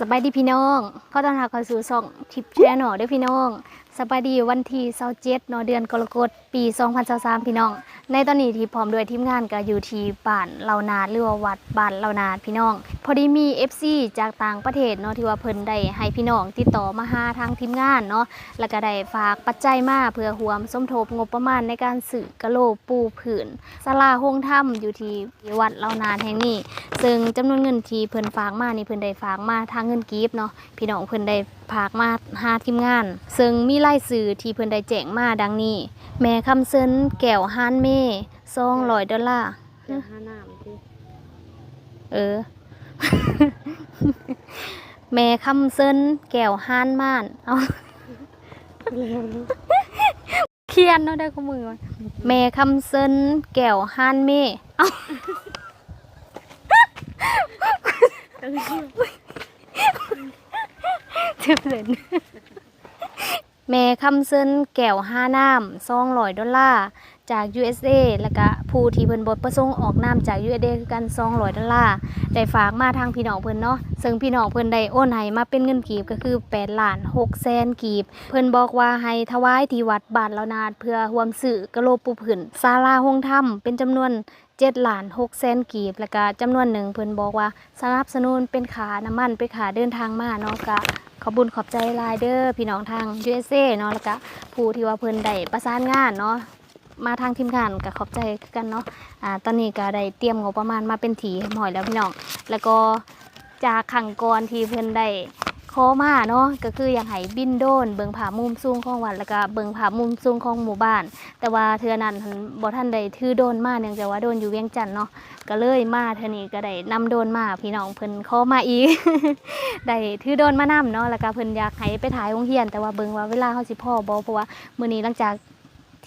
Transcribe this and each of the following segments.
ສະບາຍດີພີ່ນ້ອງ ຂໍຕ້ອນຮັບເຂົ້າສູ່ຊ່ອງ Tip Channel ເດີ້ພີ່ນ້ອງ. ສະບາຍດີວັນທີຊາວເຈັດເນາະ ເດືອນກໍລະກົດ ປີສອງພັນຊາວສາມ ພີ່ນ້ອງ. ໃນຕອນນີ້ Tip ພ້ອມດ້ວຍທີມງານກໍຢູ່ທີ່ບ້ານເຫຼົ່ານາດ ຫຼືວ່າວັດບ້ານເຫຼົ່ານາດ ພີ່ນ້ອງ. ພໍດີມີ ເອັຟຊີ ຈາກຕ່າງປະເທດເນາະ ທີ່ວ່າເພິ່ນໄດ້ໃຫ້ພີ່ນ້ອງຕິດຕໍ່ມາຫາທາງທີມງານເນາະ ແລ້ວກໍໄດ້ຝາກປັດໄຈມາເພື່ອຮ່ວມສົມທົບງົບປະມານໃນການຊື້ກະໂຫຼປູພື້ນສາລາໂຮງທຳຢູ່ທີ່ ທີ່ວັດເຫຼົ່ານາດແຫ່ງນີ້ ເຊິ່ງຈຳນວນເງິນທີ່ເພິ່ນຝາກມານີ້ ເພິ່ນໄດ້ຝາກມາທາງເງິນກີບເນາະ ພີ່ນ້ອງເພິ່ນໄດ້ຝາກມາຫາທີມງານ ເຊິ່ງມີລາຍຊື່ທີ່ເພິ່ນໄດ້ແຈ້ງມາດັ່ງນີ້: ແມ່ຄຳເຊີນ ແກ້ວຮານເມ ສອງຮ້ອຍໂດລາ. ແກ້ວຮານນ້ຳຕິ? ເອີ ແມ່ຄຳເຊີນ ແກ້ວຮານມ່ານ ເອົາ ຂຽນເນາະ ໄດ້ຂອງມຶງວ່າ ແມ່ຄຳເຊີນ ແກ້ວຮານເມ ເອົ້າ ເຈັບເຫຼັ້ນ ແມ່ຄຳເຊີນ ແກ້ວຮານ້ຳ ສອງຮ້ອຍໂດລາ ຈາກ ຢູເອສເອ ແລ້ວກະຜູ້ທີ່ເພິ່ນບໍ່ປະສົງອອກນາມຈາກ ຢູເອສເອ ຄືກັນ ສອງຮ້ອຍໂດລາ ໄດ້ຝາກມາທາງພີ່ນ້ອງເພິ່ນເນາະ ເຊິ່ງພີ່ນ້ອງເພິ່ນໄດ້ໂອນໃຫ້ມາເປັນເງິນກີບ ກໍຄື ແປດລ້ານຫົກແສນກີບ. ເພິ່ນບອກວ່າໃຫ້ຖວາຍທີ່ວັດບ້ານເຫຼົ່ານາດ ເພື່ອຮ່ວມຊື້ກະໂຫຼປູພື້ນສາລາໂຮງທຳ ເປັນຈຳນວນເຈັດລ້ານຫົກແສນກີບ ແລ້ວກະຈຳນວນໜຶ່ງເພິ່ນບອກວ່າສະໜັບສະໜູນເປັນຄ່ານ້ຳມັນ ເປັນຄ່າເດີນທາງມາເນາະ. ກະຂອບບຸນຂອບໃຈຫຼາຍເດີພີ່ນ້ອງທາງ ຢູເອສເອ ເນາະ ແລ້ວກະຜູ້ທີ່ວ່າເພິ່ນໄດ້ປະສານງານເນາະ ມາທາງທີມງານກະຂອບໃຈຄືກັນເນາະ. ອາ ຕອນນີ້ກະໄດ້ຕຽມງົບປະມານມາເປັນທີ່ຮຽບຮ້ອຍແລ້ວພີ່ນ້ອງ ແລ້ວກໍ ຈາກຄັ້ງກ່ອນທີ່ເພິ່ນໄດ້ຂໍມາເນາະ ກໍຄືຢາກໃຫ້ບິນໂດຣນເບິ່ງພາບມຸມສູງຂອງວັດ ແລ້ວກະເບິ່ງພາບມຸມສູງຂອງໝູ່ບ້ານ ແຕ່ວ່າເທື່ອນັ້ນຫັ້ນບໍ່ທັນໄດ້ຖືໂດຣນມາ ເນື່ອງຈາກວ່າໂດຣນຢູ່ວຽງຈັນເນາະ ກໍເລີຍມາເທື່ອນີ້ກໍໄດ້ນຳໂດຣນມາ ພີ່ນ້ອງເພິ່ນຂໍມາອີກ ໄດ້ຖືໂດຣນມານຳເນາະ ແລ້ວກະເພິ່ນຢາກໃຫ້ໄປຖ່າຍໂຮງຮຽນ ແຕ່ວ່າເບິ່ງວ່າເວລາເຮົາຊິພໍບໍ່ ເພາະວ່າມື້ນີ້ຫຼັງຈາກ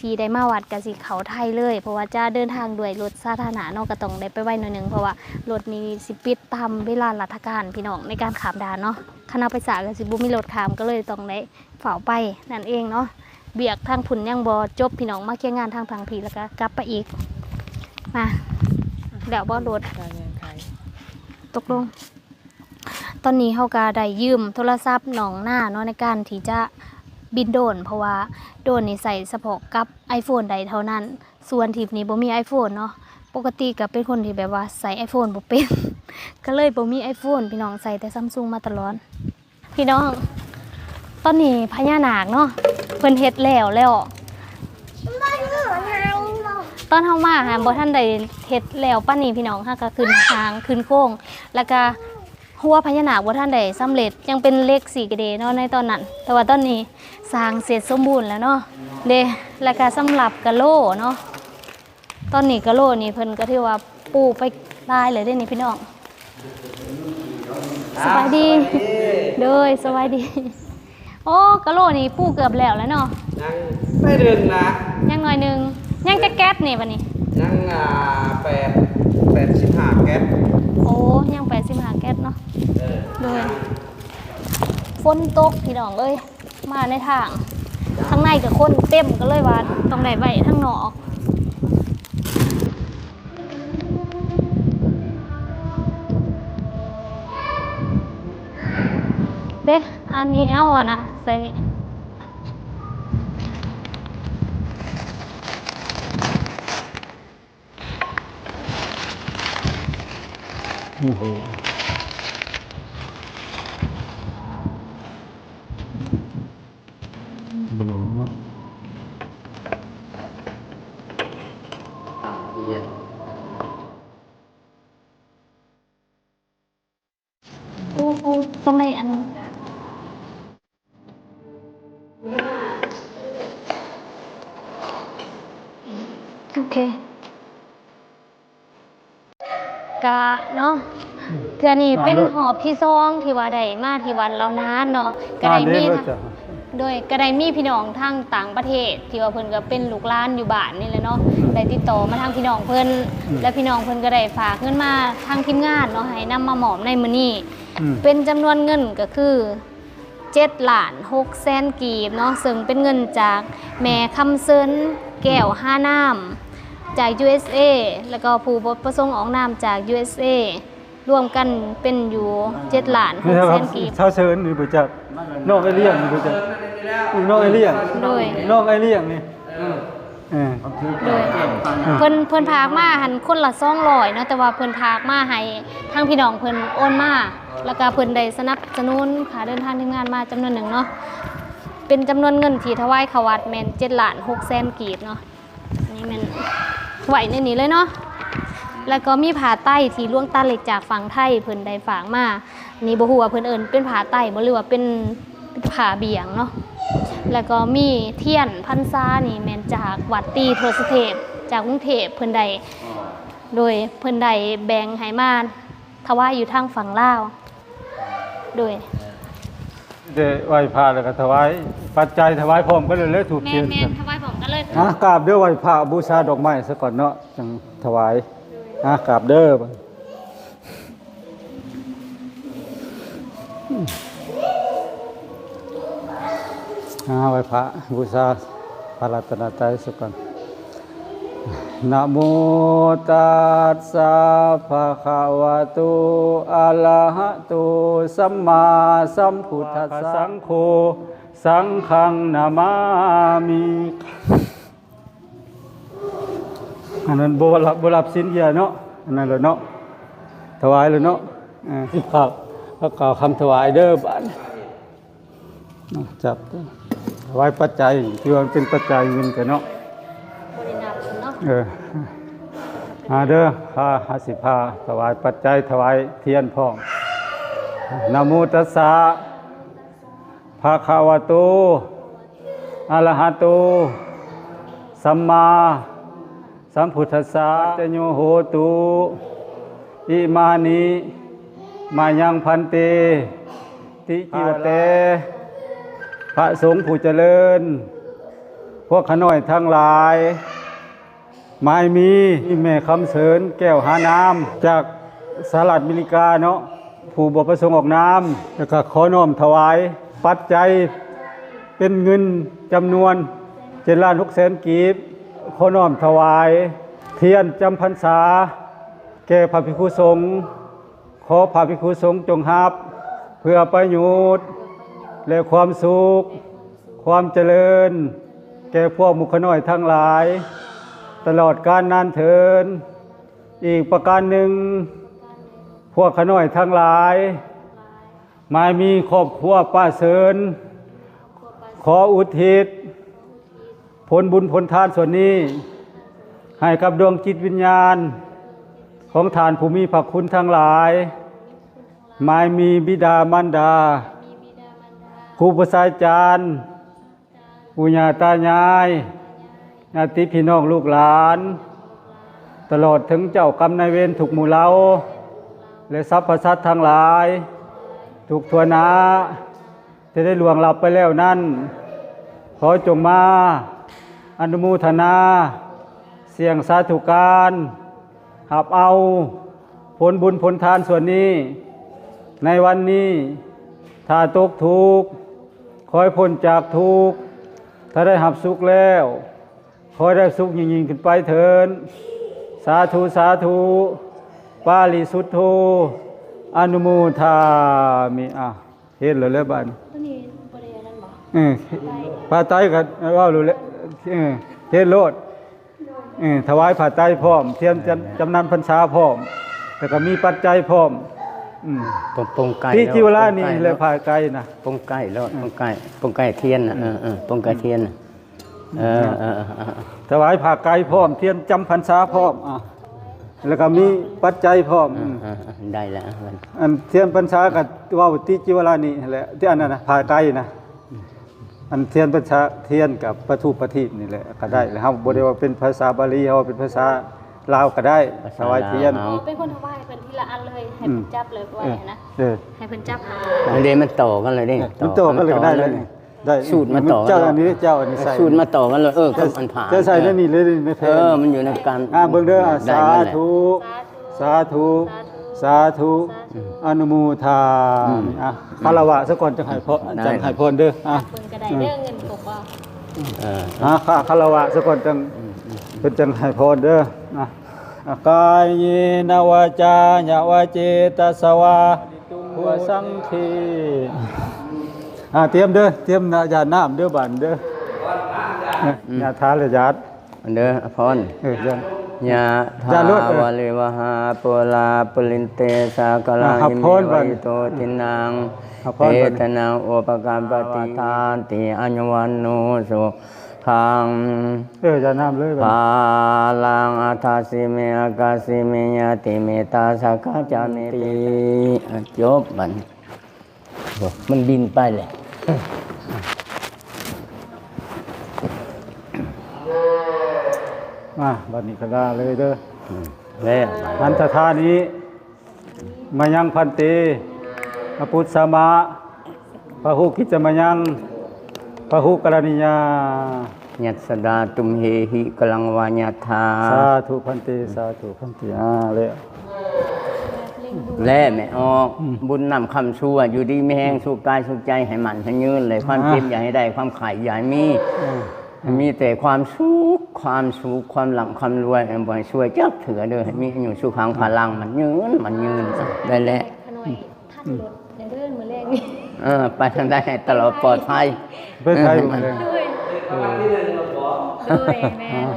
ທີ່ໄດ້ມາວັດກະຊິເຂົ້າໄທເລີຍ ເພາະວ່າຈະເດີນທາງດ້ວຍລົດສາທາລະນະເນາະ ກະຕ້ອງໄດ້ໄປໄວໜ້ອຍໜຶ່ງ ເພາະວ່າລົດນີ້ຊິປິດຕາມເວລາລັດຖະການພີ່ນ້ອງ ໃນການຂ້າມດ່ານເນາະ ຄັນເຮົາໄປຊ້າກະຊິບໍ່ມີລົດຂ້າມ ກະເລີຍຕ້ອງໄດ້ຟ້າວໄປນັ້ນເອງເນາະ. ວຽກທາງພຸ້ນຍັງບໍ່ຈົບພີ່ນ້ອງ ມາເຄຍງານທາງຝັ່ງພີ້ ແລ້ວກະກັບໄປອີກ. ມາ ແລ້ວບໍ່ລົດ? ຕົກລົງ. ຕອນນີ້ເຮົາກະໄດ້ຢືມໂທລະສັບນ້ອງນາເນາະ ໃນການທີ່ຈະບິນໂດຣນ ເພາະວ່າໂດຣນນີ້ໃຊ້ສະເພາະກັບໄອໂຟນໄດ້ເທົ່ານັ້ນ ສ່ວນທິບນີ້ບໍ່ມີໄອໂຟນເນາະ ປົກກະຕິກະເປັນຄົນທີ່ແບບວ່າໃຊ້ໄອໂຟນບໍ່ເປັນ ກະເລີຍບໍ່ມີໄອໂຟນ ພີ່ນ້ອງ ໃຊ້ແຕ່ຊຳຊຸງມາຕະຫຼອດ. ພີ່ນ້ອງ ຕອນນີ້ພະຍານາກເນາະ ເພິ່ນເຮັດແລ້ວແລ້ວ ຕອນເຮົາມາຫັ້ນບໍ່ທັນໄດ້ເຮັດແລ້ວປານນີ້ພີ່ນ້ອງ ເຮົາກະຂຶ້ນຮ່າງຂຶ້ນໂຄງ ແລ້ວກະ ຮົ້ວພະຍານາກບໍ່ທັນໄດ້ສຳເລັດ ຍັງເປັນເຫຼັກສີກະເດເນາະໃນຕອນນັ້ນ ແຕ່ວ່າຕອນນີ້ສ້າງເສັດສົມບູນແລ້ວເນາະ ເດ ແລ້ວກະສຳລັບກະໂຫຼເນາະ ຕອນນີ້ກະໂຫຼນີ້ເພິ່ນກະຖືວ່າປູໄປຫຼາຍແລ້ວເດນີ້ພີ່ນ້ອງ. ສະບາຍດີ ສະບາຍດີ ໂດຍ ສະບາຍດີ. ໂອ້ ກະໂຫຼນີ້ປູເກືອບແລ້ວແລ້ວເນາະ ຍັງໄປເດີ່ນລະ ຍັງໜ້ອຍໜຶ່ງ ຍັງຈັກແກັດນີ້ບັດນີ້ ຍັງ ອ່າ ແປດ ແປດສິບຫ້າແກັດ ໂອ້ ຍັງແປດສິບຫ້າແກັດເນາະ ເອີ ໂດຍ ຝົນຕົກພີ່ນ້ອງເອີຍ ມາໃນທາງ ທາງໃນກະຄົນເຕັມ ກະເລີຍວ່າຕ້ອງໄດ້ໄວ້ທາງນອກ. ເດ້ ອັນນີ້ເອົາອັນນະໃສ່ນີ້ ໂອ້ໂຫ ໂອ້ ໂອ້ ຕ້ອງໄດ້ອັນ ໂອເຄ ກະເນາະ ອືມ ເທື່ອນີ້ເປັນຮອບທີສອງທີ່ວ່າໄດ້ມາທີ່ວັດເຫຼົ່ານາດເນາະ ກະໄດ້ມີ ໂດຍ ກະໄດ້ມີພີ່ນ້ອງທາງຕ່າງປະເທດ ທີ່ວ່າເພິ່ນກະເປັນລູກຫຼານຢູ່ບ້ານນີ້ແຫຼະເນາະ ອືມ ໄດ້ຕິດຕໍ່ມາທາງພີ່ນ້ອງເພິ່ນ ອືມ ແລະພີ່ນ້ອງເພິ່ນກະໄດ້ຝາກເງິນມາທາງທີມງານເນາະ ໃຫ້ນຳມາມອບໃນມື້ນີ້ ອືມ ເປັນຈຳນວນເງິນກະຄື ເຈັດລ້ານຫົກແສນກີບເນາະ ເຊິ່ງເປັນເງິນຈາກແມ່ຄຳເຊີນ ແກ້ວຫານາມ ຈາກ ຢູເອສເອ ແລ້ວກໍຜູ້ບໍ່ປະສົງອອກນາມຈາກ ຢູເອສເອ ລວມກັນເປັນຢູ່ເຈັດລ້ານຫົກແສນກີບ. ຊາວເຊີນນີ້ບໍ່ຈັກ ນ້ອງໄອລ້ຽງນີ້ບໍ່ຈັກ ນ້ອງໄອລ້ຽງ ໂດຍ ນ້ອງໄອລ້ຽງນີ້ ເອີ ໂດຍ ເພິ່ນ ເພິ່ນຝາກມາຫັ້ນຄົນລະສອງຮ້ອຍເນາະ ແຕ່ວ່າເພິ່ນຝາກມາໃຫ້ທາງພີ່ນ້ອງເພິ່ນໂອນມາ ແລ້ວກະເພິ່ນໄດ້ສະໜັບສະໜູນຄ່າເດີນທາງທີມງານມາຈຳນວນໜຶ່ງເນາະ ເປັນຈຳນວນເງິນທີ່ຖວາຍເຂົ້າວັດແມ່ນເຈັດລ້ານຫົກແສນກີບເນາະ. ນີ້ແມ່ນໄວ້ໃນນີ້ເລີຍເນາະ ແລ້ວກໍມີຜ້າໄຕທີ່ຫຼວງຕາເລັກຈາກຝັ່ງໄທເພິ່ນໄດ້ຝາກມາ ນີ້ບໍ່ຮູ້ວ່າເພິ່ນເອີ້ນເປັນຜ້າໄຕບໍ່ ຫຼືວ່າເປັນ ເປັນຜ້າບ່ຽງເນາະ ແລ້ວກໍມີທຽນພັນສາ ນີ້ແມ່ນຈາກວັດຕີທົ່ວສະເທບ ຈາກກຸງເທບ ເພິ່ນໄດ້ ໂດຍເພິ່ນໄດ້ແບ່ງໃຫ້ມາຖວາຍຢູ່ທາງຝັ່ງລາວ ໂດຍ ໄດ້ໄຫວ້ພະແລ້ວກໍຖວາຍປັດໄຈ ຖວາຍພ້ອມກັນເລີຍ ທູບທຽນ ແມ່ນໆ ຖວາຍພ້ອມກັນເລີຍ. ອ່ະ ກາບເດີ ໄຫວ້ພະບູຊາດອກໄມ້ຊະກ່ອນເນາະ ຈັ່ງຖວາຍ. ອ່ະ ກາບເດີ ອ່າ ໄຫວ້ພະບູຊາພະລັດຕະນະໄຕຊະກ່ອນ. ນະໂມຕັດສະ ພະຄະວະໂຕ ອະລະຫະໂຕ ສຳມາສຳພຸດທັດສະ ສັງໂຄ ສັງຄັງນະມາມິ. ອັນນັ້ນບໍ່ຮັບ ບໍ່ຮັບສິນເທື່ອເນາະ ອັນນັ້ນແຫຼະເນາະ ຖວາຍແລ້ວເນາະ. ເອີ ສິບເກົ້າ ກໍກ່າວຄຳຖວາຍເດີບາດນີ້ ຈັບ ຖວາຍປັດໄຈ ຖືວ່າເປັນປັດໄຈເງິນກັນເນາະ ບໍ່ໄດ້ນັບເນາະ. ເອີ ມາເດີ ພາ ຫາສິພາຖວາຍປັດໄຈ ຖວາຍທຽນພ້ອມ. ນະໂມຕັດສະ ພະຄະວະໂຕ ອະລະຫະໂຕ ສຳມາສຳພຸດທັດສະ ປັດຈະໂຍໂຫຕຸ ອິມານິ ມາຍັງ ພັນເຕ ຕິຈິວະ ແຕ່ພະສົງຜູ້ຈະເລີນ ພວກຂ້ານ້ອຍທັງຫຼາຍ ໝາຍມີ ແມ່ຄຳເສີນ ແກ້ວຫານາມ ຈາກສະຫະລັດອາເມລິກາເນາະ ຜູ້ບໍ່ປະສົງອອກນາມ ແລ້ວກໍຂໍນ້ອມຖວາຍປັດໄຈເປັນເງິນຈຳນວນເຈັດລ້ານຫົກແສນກີບ ຂໍນ້ອມຖວາຍທຽນຈຳພັນສາແກ່ພະພິກຂຸສົງ ຂໍພະພິກຂຸສົງຈົ່ງຮັບ ເພື່ອປະໂຫຍດ ແລະ ຄວາມສຸກ ຄວາມຈະເລີນ ແກ່ພວກໝູ່ຂ້ານ້ອຍທັງຫຼາຍ ຕະຫຼອດການນານເທີນ. ອີກປະການໜຶ່ງ ພວກຂ້ານ້ອຍທັງຫຼາຍ ໝາຍມີຄອບຄົວປ້າເສີນ ຂໍອຸທິດ ຜົນບຸນຜົນທານສ່ວນນີ້ ໃຫ້ກັບດວງຈິດວິນຍານ ຂອງທ່ານຜູ້ມີພະຄຸນທັງຫຼາຍ ໝາຍມີບິດາມານດາ ຄູບາອາຈານ ປູ່ຍ່າຕາຍາຍ ຍາດຕິພີ່ນ້ອງລູກຫຼານ ຕະຫຼອດເຖິງເຈົ້າກຳນາຍເວນທຸກໝູ່ເຫຼົ່າ ແລະ ສັບພະສັດທັງຫຼາຍ ທຸກທົ່ວໜ້າ ທີ່ໄດ້ລ່ວງລັບໄປແລ້ວນັ້ນ ຂໍຈົ່ງມາອະນຸໂມທະນາ ສ່ຽງສາທຸການ ຮັບເອົາຜົນບຸນຜົນທານສ່ວນນີ້ ໃນວັນນີ້ ຖ້າຕົກທຸກ ຂໍໃຫ້ພົ້ນຈາກທຸກ, ຖ້າໄດ້ຮັບສຸກແລ້ວ ຂໍໃຫ້ໄດ້ສຸກຍິ່ງໆຂຶ້ນໄປເທີ້ນ. ສາທຸ ສາທຸ. ປາລິສຸດໂທ ອະນຸໂມທາມິ. ອ່າ ເຮັດແລ້ວແຫຼະບາດນີ້ ຕົວນີ້ບໍ່ໄດ້ອັນນັ້ນບໍ່? ເອີ ຜ້າໄຕກໍເວົ້າໂລດແຫຼະ ເອີ ເຮັດໂລດ ເອີ ຖວາຍຜ້າໄຕພ້ອມ ທຽນຈຳ ຈຳນຳພັນສາພ້ອມ ແລ້ວກໍມີປັດໄຈພ້ອມ ອືມ ປົງ ປົງໄກ່ ຕິຈິວະລານີ້ແຫຼະ ຜ້າໄຕນະ ປົງໄກ່ໂລດ ອືມ ປົງໄກ່ ປົງໄກ່ທຽນນະ ເອີ ເອີ ປົງໄກ່ທຽນນະ ເອີ ເອີ ຖວາຍຜ້າໄຕພ້ອມ ທຽນຈຳພັນສາພ້ອມ ອ່າ ແລ້ວກໍມີປັດໄຈພ້ອມ ເອີ ເອີ ເອີ ໄດ້ແລ້ວ ອັນທຽນພັນສາກໍເວົ້າຕິຈິວະລານີ້ແຫຼະ ທີ່ອັນນັ້ນນະ ຜ້າໄຕນະ ອັນທຽນພັນສາ ທຽນກັບປະທູປະທີບນີ້ແຫຼະ ກໍໄດ້ແລ້ວ. ເຮົາບໍ່ໄດ້ວ່າເປັນພາສາບາລີ ເຮົາເປັນພາສາລາວກໍໄດ້ ຖວາຍທຽນ ເປັນຄົນຖວາຍເພິ່ນທີລະອັນເລີຍ ໃຫ້ເພິ່ນຈັບເລີຍ ເອີ ເອີ ໃຫ້ເພິ່ນຈັບ ອັນເດ ມັນຕໍ່ກັນເລີຍເດ້ ມັນຕໍ່ກັນເລີຍກໍໄດ້ເລີຍ ໄດ້ ສູດມາຕໍ່ ເຈົ້າອັນນີ້ ເຈົ້າອັນນີ້ໃສ່ ສູດມາຕໍ່ກັນເລີຍ ເອີ ກັບອັນຜ່າ ເຈົ້າໃສ່ໃນນີ້ເລີຍ ໃນແຜ່ນ ເອີ ມັນຢູ່ໃນການ ອ່າ ເບິ່ງເດີ ອ່າ ໄດ້ ສາທຸ ສາທຸ ສາທຸ ອະນຸໂມທາມິ ອ່າ ຄາລະວະຊະກ່ອນ ຈັ່ງໃຫ້ພອນ ຈັ່ງໃຫ້ພອນເດີ ອ່າ ເພິ່ນກໍໄດ້ເດີ ເງິນຄົບບໍ່ ເອີ ອ່າ ຄາລະວະຊະກ່ອນ ຈັ່ງ ເພິ່ນຈັ່ງໃຫ້ພອນເດີ ອ່າ ກາເຍນະວາຈາຍະວະເຈຕະສະວາ ລິຕຸງວະສັງເຂ ອາ ຕຽມເດີ ຕຽມນະ ຢາດນ້ຳເດີ ບາດເດີ ອືມ ຍະຖາລະຢາດ ເດີ ອະພອນ ເອີ ຢາດ ຍະຖາ ຢາດໂລດ ເອີ ວາລິວະຫາ ປູລາ ປູລິນເຕ ສາຄະລັງ ອາ ຮັບພອນ ຫິເມ ວະ ບາດນີ້ ໂຕ ທິນນັງ ຮັບພອນ ເຕ ບາດນີ້ ສະນັງ ອຸປະກຳປະຕິ ວັດທານຕິ ອາຍຸວັນໂນ ສຸ ຂັງ ເອີ ຢາດນ້ຳເລີຍ ພາລັງ ອັດຖະສິເມ ອາກາສິເມ ຍະຕິເມ ຕາສະກະຈະເມຕິ ຈົບບັດນີ້ ໂອ້ ມັນບິນໄປແລ້ວ ມາ ບັດນີ້ກະລາເລີຍເດີ ແລ້ວ ຫັນຕະທານິ ມະຍັງພັນເຕ ອະປຸດສະມະ ພະຫຸກິດຈະມະຍັງ ພະຫຸກະລະນິຍາ ຍັດສະດາຕຸມເຫຫິ ກະລັງວາຍະຖາ ສາທຸພັນເຕ ສາທຸພັນເຕ ອາ ແລ້ວ ແລະແມ່ອອກ ອືມ ບຸນນຳຄຳຊົ່ວ ຢູ່ດີມີແຮງ ສຸກກາຍສຸກໃຈ ໃຫ້ໝັ້ນໃຫ້ຍືນ ແລະຄວາມເຈັບ ອາ ຢ່າໃຫ້ໄດ້ ຄວາມໄຂ້ຢ່າໃຫ້ມີ ອາ ໃຫ້ມີແຕ່ຄວາມສຸກ ຄວາມສຸກ ຄວາມລ່ຳຄວາມລວຍ ບໍ່ໃຫ້ຊວຍຈັກເທື່ອເດີ ໃຫ້ມີອາຍຸສຸຂັງພະລັງ ໝັ້ນຍືນ ໝັ້ນຍືນ ໄດ້ແລ້ວ ຂະນ້ອຍທັນລົດແດ່ເດີມື້ແລງນີ້ ເອີ ໄປທາງໃດໃຫ້ຕະຫຼອດປອດໄພ ໄປໄທມື້ແລງ ໂດຍ ໂດຍ ແມ່ນ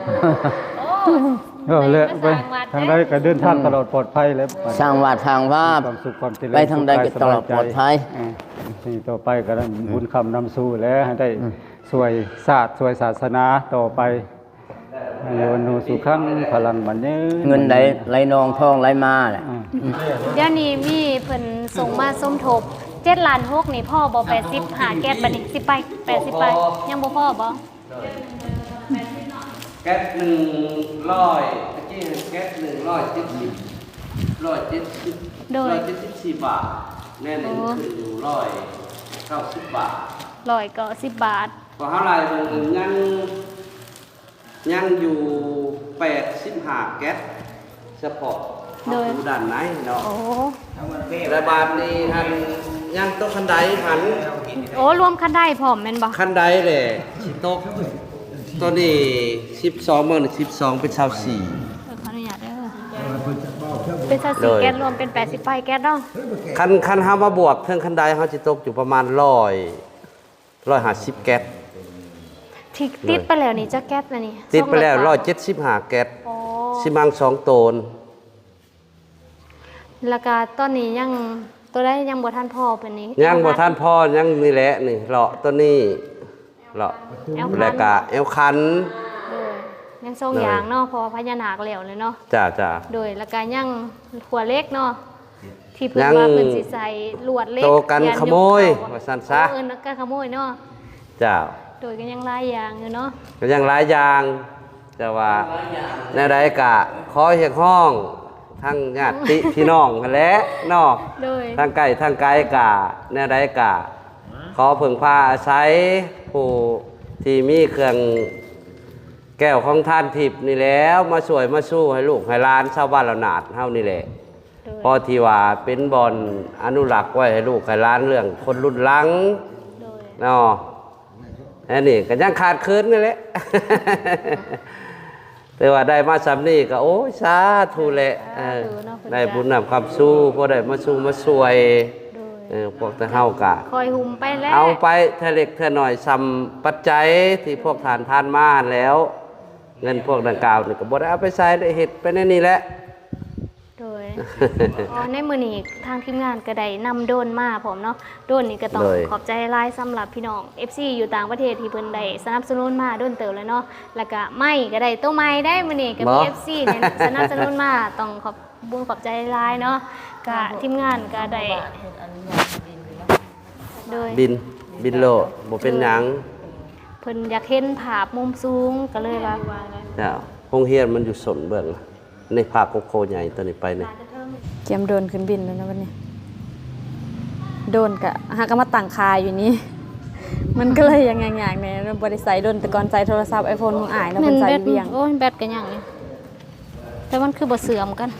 ໂອ້ ເອີ ແລ້ວ ໄປທາງໃດກະເດີນທາງຕະຫຼອດປອດໄພແລ້ວ ສ້າງວັດສ້າງວາ ຄວາມສຸກຄວາມຈະເລີນ ໄປທາງໃດກະຕະຫຼອດປອດໄພ ສຸກກາຍສະບາຍໃຈ ອືມ ນີ້ຕໍ່ໄປກະບຸນຄຳນຳສູ່ແລ້ວ ໃຫ້ໄດ້ ອືມ ຊ່ວຍຊາດຊ່ວຍສາສະໜາຕໍ່ໄປ ອາຍຸວັນໂນສຸຂັງພະລັງ ໝັ້ນຍືນ ເງິນໄຫຼນອງທອງໄຫຼມາແຫຼະ ອືມ ດຽວນີ້ມີເພິ່ນສົ່ງມາສົມທົບ ເຈັດລ້ານຫົກນີ້ ພໍບໍ່ ແປດສິບຫ້າແກັດ ບັດນີ້ ຊິໄປ ແປດສິບໄປ ຍັງບໍ່ພໍບໍ່? ແກັດໜຶ່ງຮ້ອຍ ຕະກີ້ແກັດໜຶ່ງຮ້ອຍເຈັດສິບ ຮ້ອຍເຈັດສິບ ໂດຍ ຮ້ອຍເຈັດສິບສີ່ບາດ ແມ່ນ ໂອ້ ຂຶ້ນຢູ່ຮ້ອຍເກົ້າສິບບາດ ຮ້ອຍເກົ້າສິບບາດ ເພາະເຮົາໄລ່ເບິ່ງຍັງ ຍັງຢູ່ແປດສິບຫ້າແກັດ ສະເພາະ ໂດຍ ປະຕູດ້ານໃນເນາະ ໂອ້ ແລະບາດນີ້ຫັ້ນຍັງຕົກຄັນໄດຫັ້ນ ໂອ້ ລວມຄັນໄດພ້ອມແມ່ນບໍ່? ຄັນໄດແຫຼະ ຊິຕົກ ໂຕນີ້ສິບສອງ ເບິ່ງ ສິບສອງເປັນຊາວສີ່ ເອີ ຂໍອະນຸຍາດເດີ ເປັນຊາວສີ່ແກັດ ລວມເປັນແປດສິບປາຍແກັດເນາະ ຄັນ ຄັນເຮົາມາບວກເທິງຄັນໄດ ເຮົາຊິຕົກຢູ່ປະມານຮ້ອຍ ຮ້ອຍຫ້າສິບແກັດ ທີ່ຕິດໄປແລ້ວນີ້ຈັກແກັດລະນີ້? ຕິດໄປແລ້ວຮ້ອຍເຈັດສິບຫ້າແກັດ ໂອ້ ຊິມັງສອງໂຕນ ແລ້ວກະຕອນນີ້ຍັງ ໂຕໃດຍັງບໍ່ທັນພໍເພິ່ນນີ້? ຍັງບໍ່ທັນພໍ ຍັງນີ້ແຫຼະນີ້ ເລາະໂຕນີ້ ເລາະ ແອວຄັນ ແລ້ວກະແອວຄັນ ໂດຍ ຍັງສອງຢ່າງເນາະ ເພາະວ່າພະຍານາກແລ້ວແລ້ວເນາະ ຈ້າໆ ໂດຍ ແລ້ວກະຍັງຂົວເຫຼັກເນາະ ທີ່ເພິ່ນວ່າເພິ່ນຊິໃສ່ລວດເຫຼັກ ໂຕກັນຂະໂມຍ ວ່າຊັ້ນຊະ ເອີ້ນກັນຂະໂມຍເນາະ ເຈົ້າ ໂດຍ ກະຍັງຫຼາຍຢ່າງຢູ່ເນາະ ກະຍັງຫຼາຍຢ່າງ ແຕ່ວ່າແນວໃດກະຂໍຮຽກຮ້ອງທັງຍາດຕິພີ່ນ້ອງຫັ້ນແຫຼະເນາະ ໂດຍ ທາງໃກ້ທາງໄກກະແນວໃດກະຂໍເພິ່ງພາອາໄສຜູ້ທີ່ມີເຄື່ອງແກ້ວຂອງທານທິບນີ້ແຫຼະ ມາຊ່ວຍມາຊູໃຫ້ລູກໃຫ້ຫຼານຊາວບ້ານລາວນາດເຮົານີ້ແຫຼະ ໂດຍ ພໍທີ່ວ່າເປັນບ່ອນອະນຸລັກໄວ້ໃຫ້ລູກໃຫ້ຫຼານເລື່ອງຄົນລຸ້ນຫຼັງ ໂດຍ ເນາະ ອັນນີ້ກະຍັງຂາດເຂີນນັ້ນແຫຼະ ແຕ່ວ່າໄດ້ມາສ່ຳນີ້ກະ ໂອ້ຍ ສາທຸແຫຼະ ສາທຸເນາະ ເອີ ໄດ້ບຸນນຳຄຳຊູ ພໍໄດ້ມາຊູມາຊ່ວຍ ໂດຍ ເອີ ພວກແຕ່ເຮົາກະ ຄອຍຫຸ້ມໄປແຫຼະ ເອົາໄປເທື່ອເລັກເທື່ອໜ້ອຍ ສ່ຳປັດໄຈທີ່ພວກທ່ານທານມາຫັ້ນແຫຼ້ວ ເງິນພວກດັ່ງກ່າວນີ້ກະບໍ່ໄດ້ເອົາໄປໃຊ້ ໄດ້ເຮັດໄປແນວນີ້ແຫຼະ ໂດຍ ເພາະໃນມື້ນີ້ທາງທີມງານກະໄດ້ນຳໂດຣນມາພ້ອມເນາະ ໂດຣນນີ້ກະຕ້ອງ ໂດຍ ຂອບໃຈຫຼາຍສຳລັບພີ່ນ້ອງເອັຟຊີຢູ່ຕ່າງປະເທດທີ່ເພິ່ນໄດ້ສະໜັບສະໜູນມາດົນເຕີບແລ້ວເນາະ ແລ້ວກະໄມກະໄດ້ໂຕໃໝ່ເດ້ ມື້ນີ້ກະມີ ບໍ່ ເອັຟຊີນີ້ສະໜັບສະໜູນມາ ຕ້ອງຂອບບຸນຂອບໃຈຫຼາຍເນາະ ກະທີມງານກະໄດ້ ໂດຍ ບິນ ບິນໂລດ ບໍ່ເປັນຫຍັງ ເພິ່ນຢາກເຫັນພາບມຸມສູງ ກະເລີຍວ່າ ເຈົ້າ ໂຮງຮຽນມັນຢູ່ສົ້ນເບື້ອງ ນີ້ພາບໂຄໂຄໃຫຍ່ໂຕນີ້ໄປນີ້ ກຽມໂດຣນຂຶ້ນບິນແລ້ວນະບັດນີ້ ໂດຣນກະຫາກະມາຕັ້ງຄາຢູ່ນີ້ ມັນກະເລີຍຍັງຍາກໆແດ່ ບໍ່ໄດ້ໃຊ້ດົນ ແຕ່ກ່ອນໃຊ້ໂທລະສັບໄອໂຟນຂອງອ້າຍເນາະ ເພິ່ນໃຊ້ຢູ່ວຽງ ໂອ້ຍ ແບັດກະຍັງຢູ່ ແຕ່ມັນຄືບໍ່ເຊື່ອມກັນ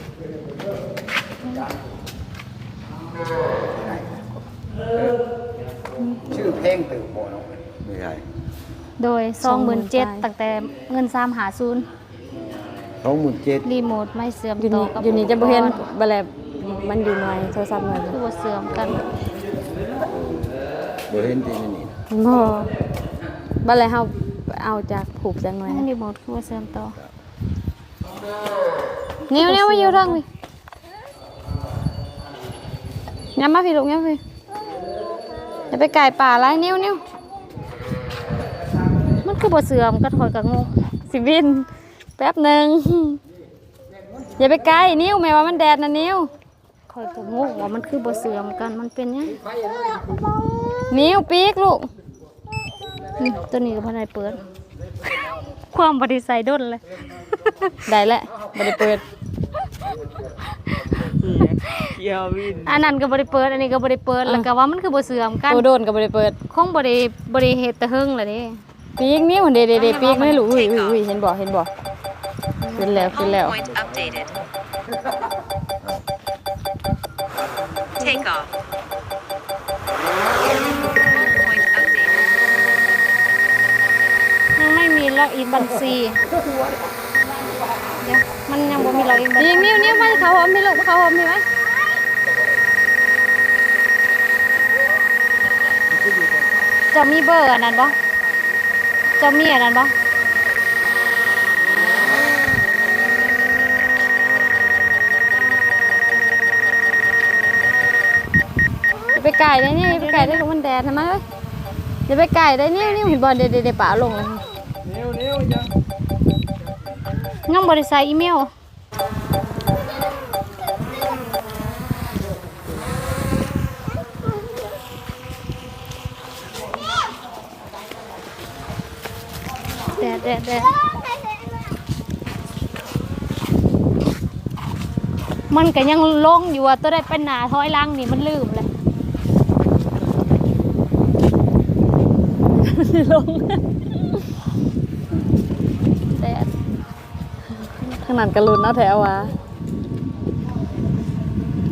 ຊື່ແພງເຕີບບໍ່ເນາະ ໂດຍ ສອງໝື່ນເຈັດ ຕັ້ງແຕ່ເງິນສາມຫ້າສູນ ສອງໝື່ນເຈັດ ຣີໂມດໄມ້ເຊື່ອມຕໍ່ກັບອຸປະກອນ ຢູ່ນີ້ຈະບໍ່ເຫັນ ບາດແລ້ວມັນຢູ່ໜ່ວຍໂທລະສັບໜ່ວຍ ຄືບໍ່ເຊື່ອມກັນ ບໍ່ເຫັນຕິ ຢູ່ນີ້ນະ ບໍ່ ບາດແລ້ວເຮົາເອົາຈາກຜູກຈາກໜ່ວຍ ຣີໂມດຄືບໍ່ເຊື່ອມຕໍ່ ນິ້ວໆ ມາຢູ່ທາງນີ້ ຍ່າງມາພີ້ລູກ ຍ່າງມາພີ້ ຢ່າໄປໃກ້ປ້າຫຼາຍ ນິ້ວໆ ມັນຄືບໍ່ເຊື່ອມກັນ ຂ້ອຍກໍງົງ ຊິບິນ ແປັບໜຶ່ງ ຢ່າໄປໃກ້ ນິ້ວ ແມ່ວ່າມັນແດດນະ ນິ້ວ ຂ້ອຍກໍງົງວ່າມັນຄືບໍ່ເຊື່ອມກັນ ມັນເປັນຫຍັງ? ນິ້ວ ປີກລູກ ອືມ ໂຕນີ້ກໍບໍ່ໄດ້ເປີດ ຄວາມບໍ່ໄດ້ໃສ່ດົນເລີຍ ໄດ້ແລ້ວ ບໍ່ໄດ້ເປີດ ອັນນັ້ນກໍບໍ່ໄດ້ເປີດ ອັນນີ້ກໍບໍ່ໄດ້ເປີດ ເອີ ແລ້ວກໍວ່າມັນຄືບໍ່ເຊື່ອມກັນ ໂຕໂດນກໍບໍ່ໄດ້ເປີດ ຄົງບໍ່ໄດ້ ບໍ່ໄດ້ເຮັດແຕ່ເຫິງແລ້ວເດ້. ປີກນິ້ວ ເດ້ໆໆ ປີກມັນລູກ ອຸ້ຍໆໆ ເຫັນບໍ່ ເຫັນບໍ່ ຂຶ້ນແລ້ວ ຂຶ້ນແລ້ວ Home point updated. Take off. Home point updated. ຍັງໄມ່ມີລັອກອິນບັນຊີ ດຽວ ມັນຍັງບໍ່ມີລັອກອິນບັນຊີ ນິ້ວໆ ມາເຂົ້າຮ່ມພີ້ລູກ ມາເຂົ້າຮ່ມພີ້ໄວ້ ເຈົ້າມີເບີອັນນັ້ນບໍ່? ເຈົ້າມີອັນນັ້ນບໍ່? ຢ່າໄປໃກ້ເດ້ ນິ້ວ ຢ່າໄປໃກ້ເດ້ ລູກ ມັນແດດນະ ມາເອີຍ ຢ່າໄປໃກ້ເດ້ ນິ້ວ ນິ້ວ ເຫັນບໍ່ ເດ້ໆໆ ປ້າເອົາລົງແລ້ວ ນິ້ວໆ ຍັງ ຍັງບໍ່ໄດ້ໃສ່ອີເມວ. ແດດ ແດດ ແດດ ມັນກໍຍັງຫຼົງຢູ່ວ່າ ໂຕໃດໄປໜ້າຖອຍຫຼັງນີ້ ມັນລືມແລ້ວ ຫຼົງ ແດດ. ທາງນັ້ນກໍລຸ້ນເອົາແທ້ວ່າ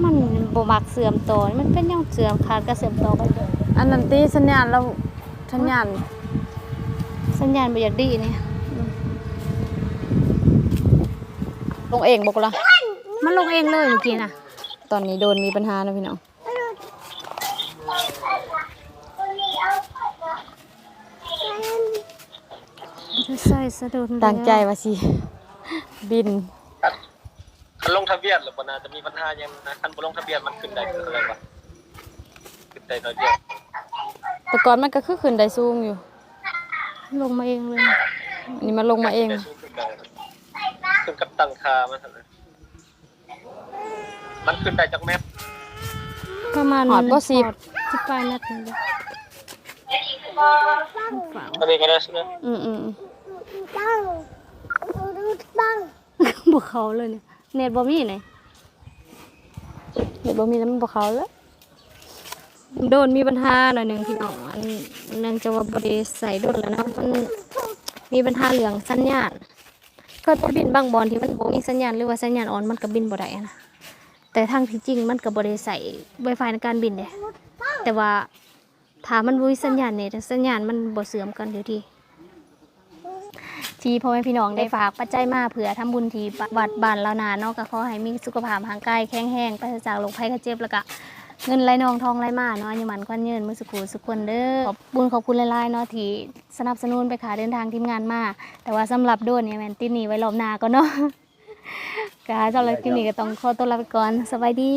ມັນບໍ່ມັກເຊື່ອມຕໍ່ ມັນເປັນຫຍັງເຊື່ອມ ຂາດການເຊື່ອມຕໍ່ກັນ ອັນນັ້ນຕິ ສັນຍານລາວ ສັນຍານ ສັນຍານບໍ່ຢາກດີນີ້ ລົງເອງບໍ່ກະລະ ມັນລົງເອງເລີຍເມື່ອກີ້ນະ ຕອນນີ້ໂດຣນມີບັນຫາເນາະພີ່ນ້ອງ. ໃສ່ສະດຸນ ຕັ້ງໃຈວ່າຊິບິນ ຄັນລົງທະບຽນແລ້ວບໍ່ໜ້າຈະມີບັນຫາຫຍັງນະ ຄັນບໍ່ລົງທະບຽນມັນຂຶ້ນໄດ້ເທົ່າໃດວະ ຂຶ້ນໄດ້ໜ້ອຍດຽວ ແຕ່ກ່ອນມັນກໍຄືຂຶ້ນໄດ້ສູງຢູ່ ລົງມາເອງເລີຍ ອັນນີ້ມັນລົງມາເອງ ຂຶ້ນກັບຕັ້ງຄ່າມັນຫັ້ນນະ. ມັນຂຶ້ນໄດ້ຈັກແມັດ? ປະມານຮອດບໍ່ ສິບ ຮອດສິບປາຍແມັດນີ້ແຫຼະ ອັນນີ້ກໍໄດ້ຊິນະ ອືມໆ ບໍ່ເຂົ້າເລີຍນີ້ ເນັດບໍ່ມີນີ້ ເນັດບໍ່ມີແລ້ວມັນບໍ່ເຂົ້າເລີຍ ໂດຣນມີບັນຫາໜ້ອຍໜຶ່ງພີ່ນ້ອງ ອັນ ເນື່ອງຈາກວ່າບໍ່ໄດ້ໃຊ້ດົນແລ້ວເນາະ ມັນມີບັນຫາເລື່ອງສັນຍານ ເຄີຍໄປບິນບາງບ່ອນທີ່ມັນບໍ່ມີສັນຍານ ຫຼືວ່າສັນຍານອ່ອນ ມັນກໍບິນບໍ່ໄດ້ຫັ້ນນະ ແຕ່ທາງທີ່ຈິງມັນກໍບໍ່ໄດ້ໃຊ້ໄວຟາຍໃນການບິນເດ້ ແຕ່ວ່າຖ້າມັນບໍ່ມີສັນຍານເນັດ ສັນຍານມັນບໍ່ເຊື່ອມກັນເທື່ອທີ ທີ່ພໍ່ແມ່ພີ່ນ້ອງໄດ້ຝາກປັດໄຈມາເພື່ອທຳບຸນທີ່ວັດບ້ານລາວນາເນາະ ກໍຂໍໃຫ້ມີສຸຂະພາບຮ່າງກາຍແຂງແຮງ ປາສະຈາກໂລກໄພໄຂ້ເຈັບ ແລ້ວກະເງິນໄຫຼນອງທອງໄຫຼມາເນາະ ອາຍຸໝັ້ນຂວັນຍືນໝົດສູ່ຜູ້ສູ່ຄົນເດີ້ ຂອບບຸນຂອບຄຸນຫຼາຍໆເນາະ ທີ່ ສະໜັບສະໜູນໄປຄ່າເດີນທາງທີມງານມາ ແຕ່ວ່າສຳລັບໂດຣນນີ້ແມ່ນຕິດໜີ້ໄວ້ລອບໜ້າກ່ອນເນາະ ກະສຳລັບຄລິບນີ້ກໍຕ້ອງຂໍຕົວລາໄປກ່ອນ ສະບາຍດີ.